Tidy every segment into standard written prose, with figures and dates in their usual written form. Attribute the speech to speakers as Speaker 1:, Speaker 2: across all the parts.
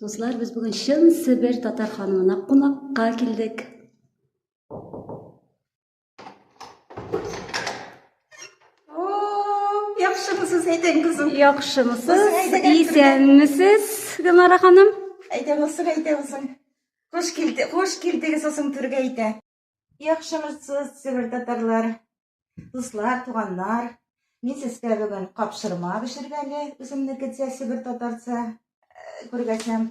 Speaker 1: Дуслар, без бүген чын Себер татар ханымына кунакка килдек.
Speaker 2: О, яхшымысыз, әйдәң кызым.
Speaker 1: Яхшымысыз? Исәнмесез, Гөлнара ханым?
Speaker 2: Әйдә булсын, әйдә булсын. Хуш килде, хуш килдегез соң түргә әйтә. Яхшымысыз, Себер татарлар, дуслар, туганнар. Мин сезгә бүген капшырма пешергәне үземнекечә Себер татарча э, күргәсәм.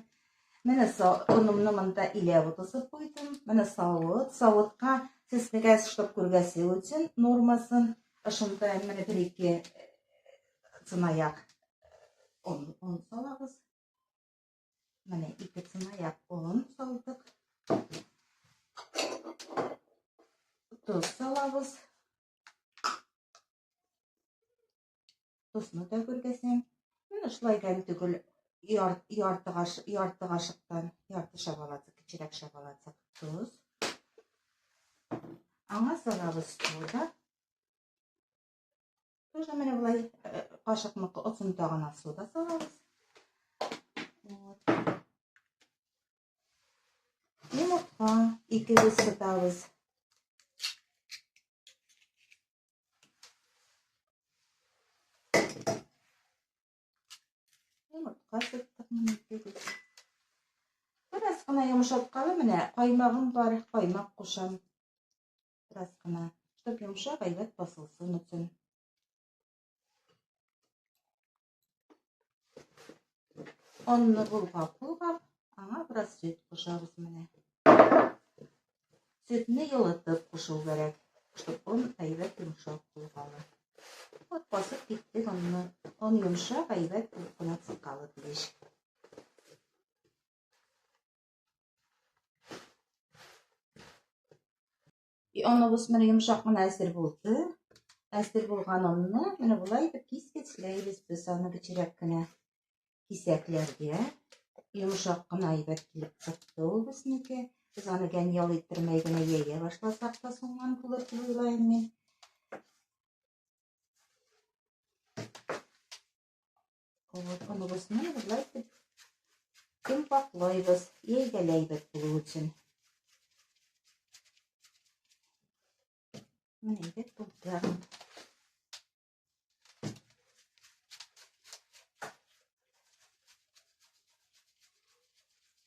Speaker 2: Менә онымны монда иләп утыртып куйдым. Менә савыт, савытка сезгә чтоб күргәсе өчен нормасын ошында менә бер ике э, чынаяк он, он салабыз. Менә ике чынаяк он салдык. Тоз салабыз. Тозны да күргәсәң. Менә шулай гән түгел ярты каш, ярты кашыктан, ярты шабалатык, кечерәк шабалатык тоз. Аңа салабыз сода. Тоже менә болай э, кашыкны осын тагына суда салабыз. Вот. Йомырка икебез сытабыз. Йомырка сыттык менә икебез. Бераз гына йомшарткалы менә каймагым бар, каймак кушам. Бераз гына, чтоб йомшак әйбәт басылсын өчен. Онны болгап-болгап, аңа бераз сөт кушабыз менә. Сөтне йылытып кушу кирәк, чтоб он әйбәт йомшак булгалы. Вот басып киттек онны. Он йомшак әйбәт булып кына чыккалы тиеш. Оныбыз менә йомшак кына әзер булды. Әзер булган онны менә болай итеп кискечләйбез без аны кечерәк кенә кисәкләргә. Йомшак кына әйбәт килеп чыкты ул безнеке. Без аны гән ял иттермәй генә йәя башласак та соңган булыр дип уйлыйм мин. Вот, оныбызны болай итеп йомгаклыйбыз, йәйгәләйбез булу өчен. Менә әйбәт булды.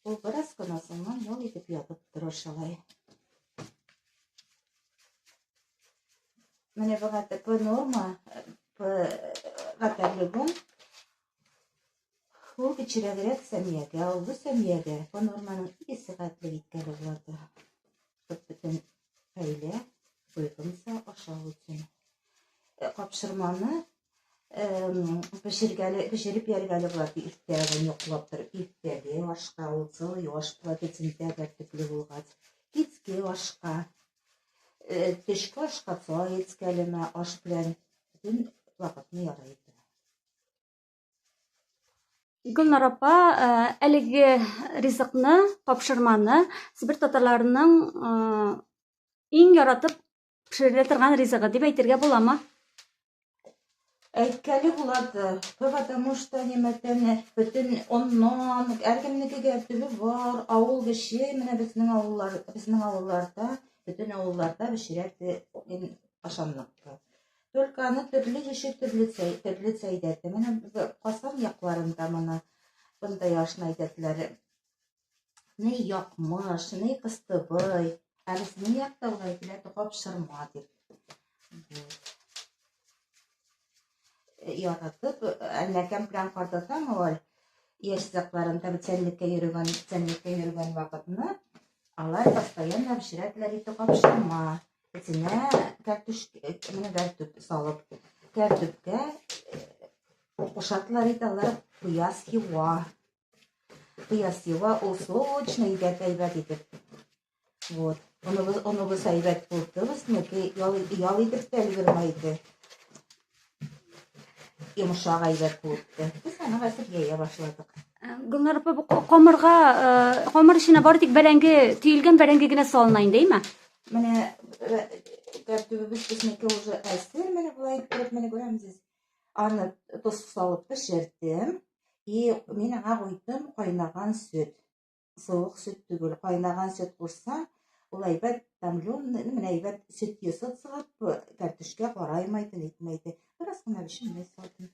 Speaker 2: Ул бераз гына соңыннан ял итеп ятып торыр шулай. Менә бу п норма, п катерлүген ул кечерәгрәк сәмиягә, олы сәмиягә бу норманың икесе хәтле киткәне булады. Чтоб бөтен гаилә туйгынса ашау өчен. Э, капшырманы пешергәле, пешереп яргәле була иртәген йоклап торып, иртәге ашка ул целый аш була, сентябрь төпле булгач. Кичке ашка Э, төшке ашка цай эчкәлеме, аш белән бөтен вакытны ярый.
Speaker 1: Гөлнар апа, э, әлеге ризыкны, капшырманы Себер татарларының э, иң яратып пешерелә торган ризыгы дип әйтергә буламы?
Speaker 2: Әйткәле булады, потому что нимәтәне бөтен оннан, һәркемнекегә төбе бар, авыл кеше, менә безнең авыллар, безнең авылларда, бөтен авылларда пешерә ашамлыкты. Только аны төрле кеше төрле чәй, төрле чәйдәте. Менә Казан якларында моны бындай ашны әйтәтләр. Ни якмыш, ни кыстыбый. Ә безнең якта ул әйтелә капшырма дип. Яратып, әллә кем белән картатам ул яшь чакларында печәнлеккә йөргән, печәнлеккә йөргән вакытны алар постоянно пешерәделәр ите капшырма. Эченә кәртүш, менә кәртүп салып, кәртүпкә кушатылар ите алар пыяз хива. Пыяз ул сочный итеп, әйбәт итеп. Вот. Оныбыз, оныбыз әйбәт булды безнеке, ял, ял итеп тә өлгермәйде. Йомшак әйбәт булды. Без аны хәзер яя башладык.
Speaker 1: Э, Гөлнар апа, бу камырга, э, камыр эченә бары тик бәрәңге, төелгән бәрәңге генә салына инде, әйме?
Speaker 2: Менә э, кәртүбебез безнеке уже әзер, менә болай иттереп, менә күрәмсез. Аны тоз салып пешердем. И мин аңа куйдым кайнаган сөт. Суык сөт түгел, кайнаган сөт кушсаң, ул әйбәт томленый, ну, менә әйбәт сөт ясап чыгып, кәртүшкә караймайды, нитмәйде. Бераз гына бешенмәй салдым.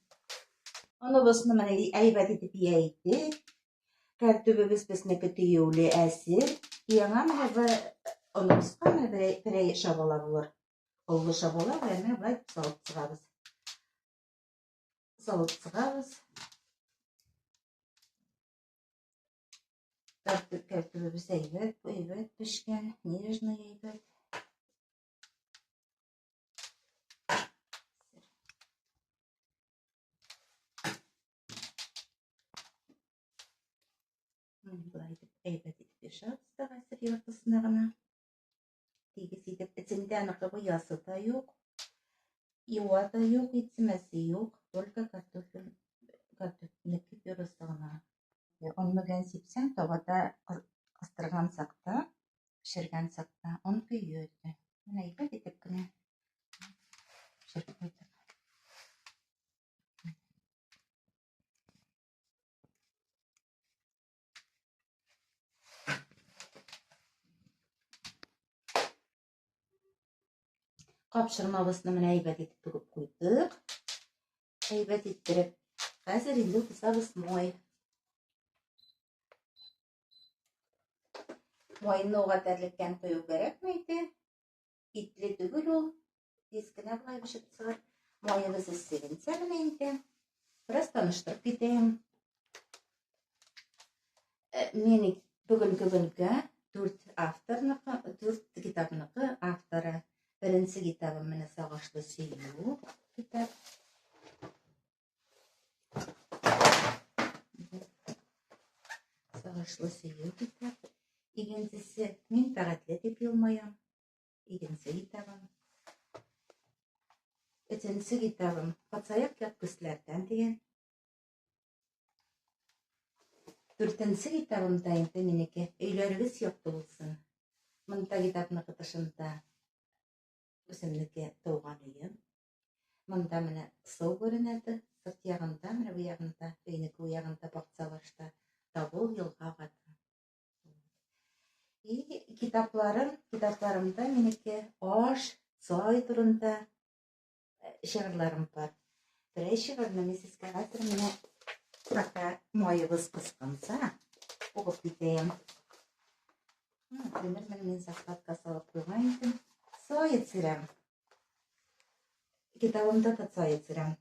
Speaker 2: Оныбызны менә әйбәт итеп яйдек. Кәртүбебез безнеке төюле әзер. Яңа менә бер оныбызга менә берәй шабала булыр. Олы шабала белән менә болай салып чыгабыз. Салып чыгабыз. Кәртүбебез әйбәт, әйбәт пешкән, нежный әйбәт. Болай итеп әйбәт итеп яшәбез дә хәзер яртысына гына. Тигез итеп, эчендә аныкы буясы да юк, юа да юк, итсемәсе юк, только картофель, картофельнеке пюресы гына. Он мөгән сипсәң, табада кыстырган чакта, пешергән чакта он көе өтә. Менә әйбәт итеп кенә пешереп куйдык. Капшырмабызны менә әйбәт итеп түгеп куйдык. Әйбәт иттереп. Хәзер инде кысабыз май. Майны уга тәрлектән кую кәрәкме иде? Итле түгел ул. Тиз генә болай пешеп чыгар. Маебыз эссегенчә менә инде. Бераз таныштырып китәем. Э, мин бүгенге көнгә дүрт авторныкы, дүрт китапныкы авторы. Беренче китабым менә Сагышлы сөю китап. Сагышлы сөю китап. Икенчесе Мин бәхетле дип елмаям. Икенче китабым. Өченче китабым Пацаяк ят көсләрдән дигән. Дүртенче китабым да инде минеке Өйләрегез якты булсын. Монда китапныкы тышында үземнеке туган өем. Монда менә су күренәде, сырт ягында, менә бу ягында, өйнеке бу ягында бакча башта Табыл елга агаты. И китапларым, китапларымда минеке аш, цай турында э, шигырьләрем бар. Берәй шигырьне мин сезгә хәзер менә пока маебыз кысканса укып китәем. Например, менә мин закладка салып куйган идем. Цай эчерәм. Китабымда да цай эчерәм.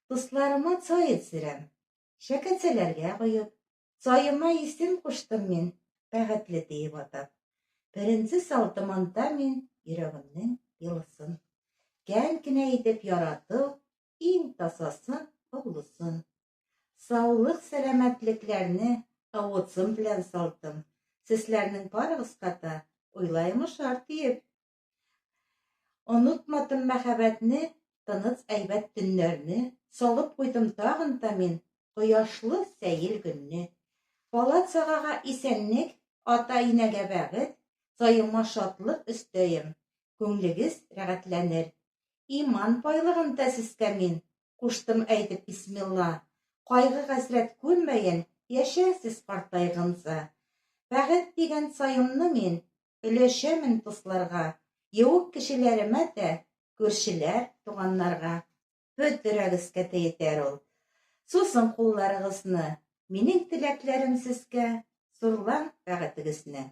Speaker 2: Дусларыма цай эчерәм. Шәкәтсәләргә коеп, Саема исем куштым мин, бәхетле диеп атап. Беренче салдым анда мин йөрәгемнең йылысын. Кән кенә итеп ярату, иң тазасын, олысын. Саулык, сәламәтлекләрне авызым белән салдым. Сезләрнең барыгызга да уйлаем ошар диеп. Онытмадым мәхәббәтне, тыныч әйбәт төннәрне, Салып куйдым тагын та мин кояшлы сәел көнне. Бала-чагага исәнлек, ата-инәгә бәхет, Саема шатлык өстәем, күңлегез рәхәтләнер. Иман байлыгын да сезгә мин куштым әйтеп бисмилла. Кайгы-хәсрәт күрмәен, яшәрсез картайгынча. Бәхет дигән саемны мин Өләшәмен дусларга, Юк кешеләремә дә, Күршеләр, туганнарга. Бөтерәгезгә дә етәр ул. Сусын кулларыгызны, Минем теләкләрем сезгә, Зурлан бәхетегезне.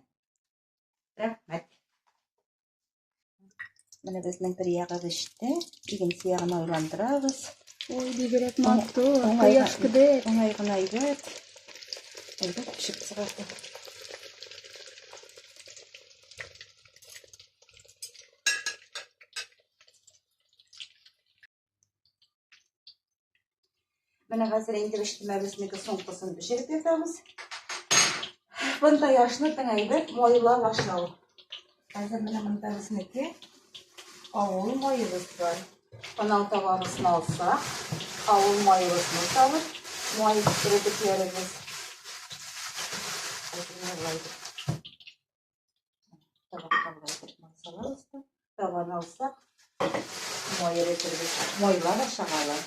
Speaker 2: Рәхмәт. Менә безнең бер ягы пеште, икенче ягын әйләндерәбез.
Speaker 1: Ой, бигрәк матур, кояш кебек.
Speaker 2: Уңай гына әйбәт. Әйбәт пешеп чыгарды. Менә хәзер инде пештермәбезнеке соңгысын пешереп ятабыз. Бында яшны тыңайбәт майлап ашау. Хәзер менә монда безнеке авыл маебыз бар. Аның табабызны алсак, авыл маебызны салып, май эретеп ярыбыз. Хәзер менә болай итеп. Табакка болай итеп май салабыз да, табаны алсак, май эретербез. Майлар ашагалы.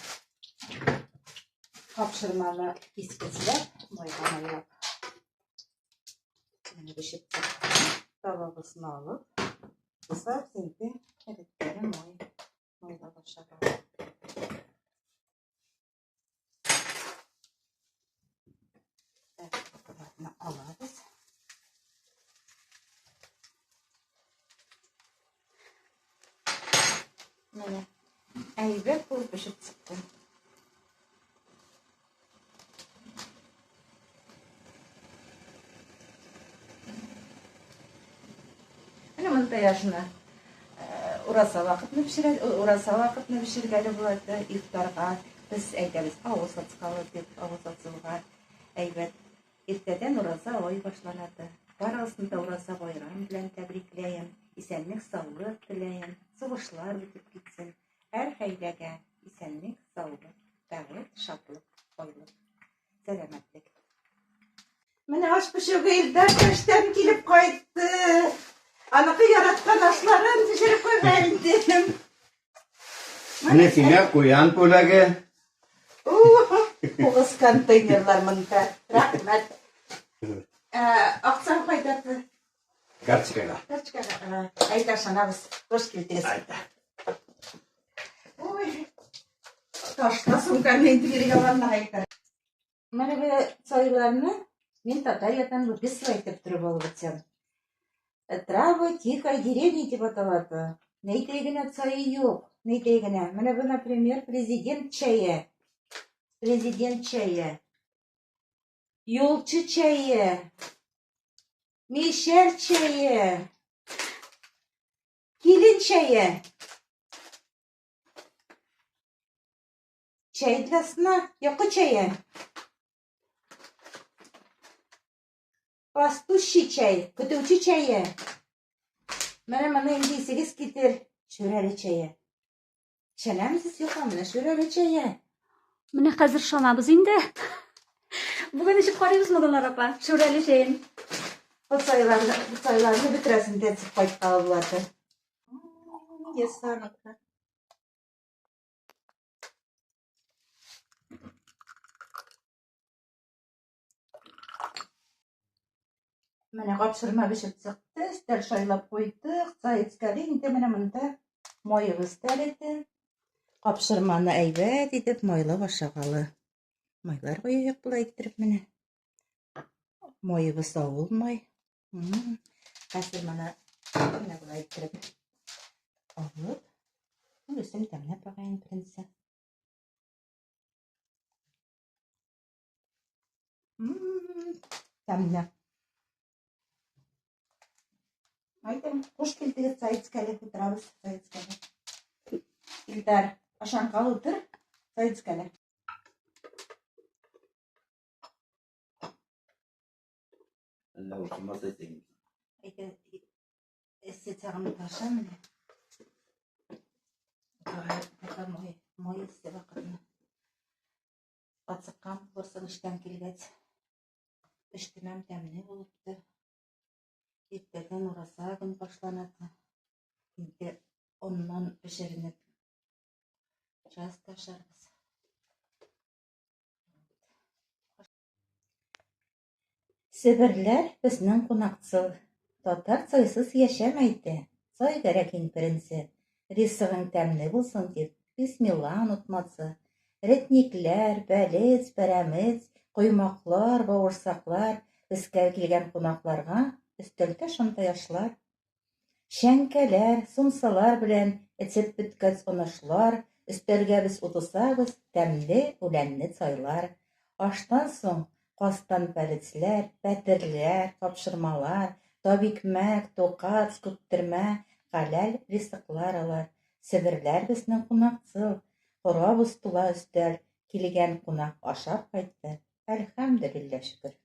Speaker 2: Капшырманы кискезләп, майга майлап. Менә пешеп чыкты. Табабызны алып, кысап инде әреткәне май, майлап ашарга. Так, алабыз. Менә әйбәт булып пешеп чыкты. Менә монда яшына ураса вакытны пешерә, ураса вакытны пешергәле була, ифтарга без әйтәбез авыз ачкалы дип, авыз ачылга әйбәт. Иртәдән ураза ай башланады. Барыгызны да ураза байрам белән тәбрикләем. Исәнлек, саулык теләем. Сугышлар бетеп китсен. Һәр гаиләгә исәнлек, саулык, бәхет, шатлык, байлык, сәламәтлек. Менә аш пешерүгә Илдар эштән килеп кайтты. Аныкы яраткан ашларын пешереп куйган инде.
Speaker 3: Менә сиңа куян бүләге.
Speaker 2: Тугыз контейнерлар монда. Рәхмәт. Ә, акчаң кайда?
Speaker 3: Карточкага.
Speaker 2: Карточкага. Әйдә, ышанабыз. Хуш килдегез.
Speaker 3: Айда.
Speaker 2: Ой. Ташла сумканы инде бирегә барма әйтә. Менә бу чайларны мин татар ятан выписывать итеп торып алып бетсәм. Травы тихой деревни дип аталады. Нәйтәй генә чае юк. Нәйтәй генә. Менә бу, например, президент чәе. Президент чәе. Юлчы чәе. Мишәр чәе. Килен чәе. Чәй для сна, йокы чәе. Пастущий чәй, көтүче чәе. Менә моны инде исегез китер, шүрәле чәе. Ишәнәмесез юкмы менә шүрәле чәе?
Speaker 1: Менә хәзер шанабыз инде. Бүген эчеп карыйбызмы, Гөлнар апа, шүрәле чәен?
Speaker 2: Бу чайларны, бу чайларны бетерәсен дә эчеп кайткалы булады. Ясаныкы. Менә капшырма пешеп чыкты, өстәл шайлап куйдык, чай эчкәле инде менә монда маебыз тәрете. Капшырманы әйбәт итеп майлап ашагалы. Майлар куяйык болай иттереп менә. Маебыз авылмай. Хәзер моны менә болай иттереп алып, үзем тәмләп багаен беренче. Тәмле. Айтам, хуш килдегез, Саицкәле утырабыз, Саицкәле. Илдар, ашанкал утыр, Саицкәле.
Speaker 3: Әллә укымас әйтең.
Speaker 2: Әйтә, эссе тагын таша менә. Пока мой, мой эссе вакытны. Ацыккан булырсың эштән килгәч. Эштемәм тәмле булыпты. Иртәдән ураза көн башланады. Инде оннан пешеренеп час ташарбыз. Себерләр безнең кунакчыл. Татар чайсыз яшәмәйде. Чай кәрәк иң беренче. Ризыгың тәмле булсын дип, бисмилла онытмасы. Ретникләр, бәлеш, пәрәмәч, коймаклар, бавырсаклар безгә килгән кунакларга өстәлдә шундай ашлар. Шәңкәләр, сумсалар белән эчеп беткәч онышлар, өстәлгә без утырсабыз, тәмле үләнле чайлар. Аштан соң кастан пәлечләр, пәтерләр, тапшырмалар, табикмәк, токац, күптермә, хәләл ризыклар алар. Себерләр безнең кунакчыл, корабыз тула өстәл, килгән кунак ашап кайтты, әлхәмделиллә шөкер.